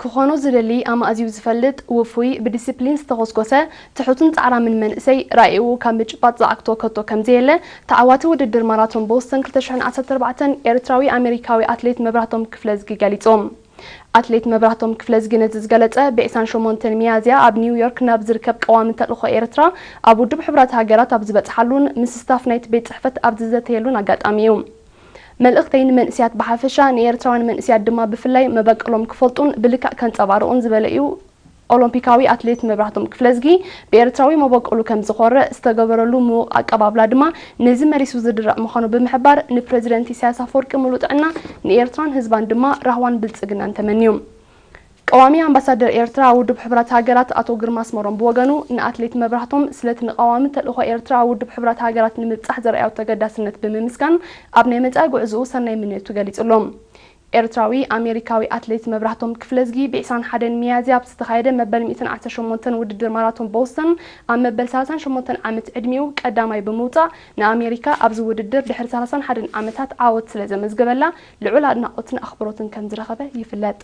ክኾኖ ዝደሊ ኣማእዝዩ ዝፈልጥ፣ ውፉይ፣ ብዲሲፕሊን ዝተኾስኮሰ፣ ትሑትን ጻዕራምን መንእሰይ ራእይኡ ካብ ምጭባጥ ዝዓግቶ ከቶ ከምዘየለ ተዓዋቲ ውድድር ማራቶን ቦስተን ክልተ ሽሕን ዓሰርተ ኣርባዕተን ኤርትራዊ ኣሜሪካዊ ኣትሌት መብራህቶም ክፍለዝጊ ገሊጹ። ኣትሌት መብራህቶም ክፍለዝጊ ነዚ ዝገለጸ ብ ዕስራን ሸሞንተን ሚያዝያ ኣብ ኒውዮርክ ናብ ዝርከብ ቀዋሚ ተልእኾ ኤርትራ ኣብ ውድብ ሕቡራት ሃገራት ኣብ ዝበጽሓሉን ምስ ስታፍ ናይቲ ቤት ጽሕፈት ኣብ ዝዘተየሉን ኣጋጣሚ እዩ። መልእኽተይ ንመንእስያት ብሓፈሻ ንኤርትራውያን መንእስያት ድማ ብፍላይ መበቀሎም ክፈልጡን ብልክዕ ከንጸባርቑን ዝበለ እዩ። ኦሎምፒካዊ ኣትሌት መብራህቶም ክፍለዝጊ ብኤርትራዊ መበቆሉ ከም ዝኾርዕ ዝተገበረሉ ምዉቕ ኣቀባብላ ድማ ነዚ መሪሱ ዝድረዕ ምዃኑ ብምሕባር ንፕረዚደንት ኢሳያስ ኣፈወርቂ ምሉእ ጥዕና ንኤርትራን ህዝባን ድማ ራህዋን ብልጽግናን ተመንዩ። ቀዋሚ ኣምባሳደር ኤርትራ ኣብ ውድብ ሕቡራት ሃገራት ኣቶ ግርማ ኣስመሮም ብወገኑ ንኣትሌት መብራህቶም ስለቲ ንቀዋሚ ተልእኾ ኤርትራ ኣብ ውድብ ሕቡራት ሃገራት ንምብጻሕ ዘርኣዮ ተገዳስነት ብምምስጋን ኣብ ናይ መጻኢ ጉዕዝኡ ሰናይ ምንዮቱ ገሊጹሎም። ኤርትራዊ ኣሜሪካዊ ኣትሌት መብራህቶም ክፍለዝጊ ብ ዕስራን ሓደን ሚያዝያ ኣብ ዝተኻየደ መበል ሚእትን ዓሰርተ ሸሞንተን ውድድር ማራቶን ቦስተን ኣብ መበል ሰላሳን ሸሞንተን ዓመት ዕድሚኡ ቀዳማይ ብምውጻእ ንኣሜሪካ ኣብዚ ውድድር ድሕሪ ሰላሳን ሓደን ዓመታት ዓወት ስለ ዘመዝገበላ ልዑል ኣድናቖትን ኣኽብሮትን ከም ዝረኸበ ይፍለጥ።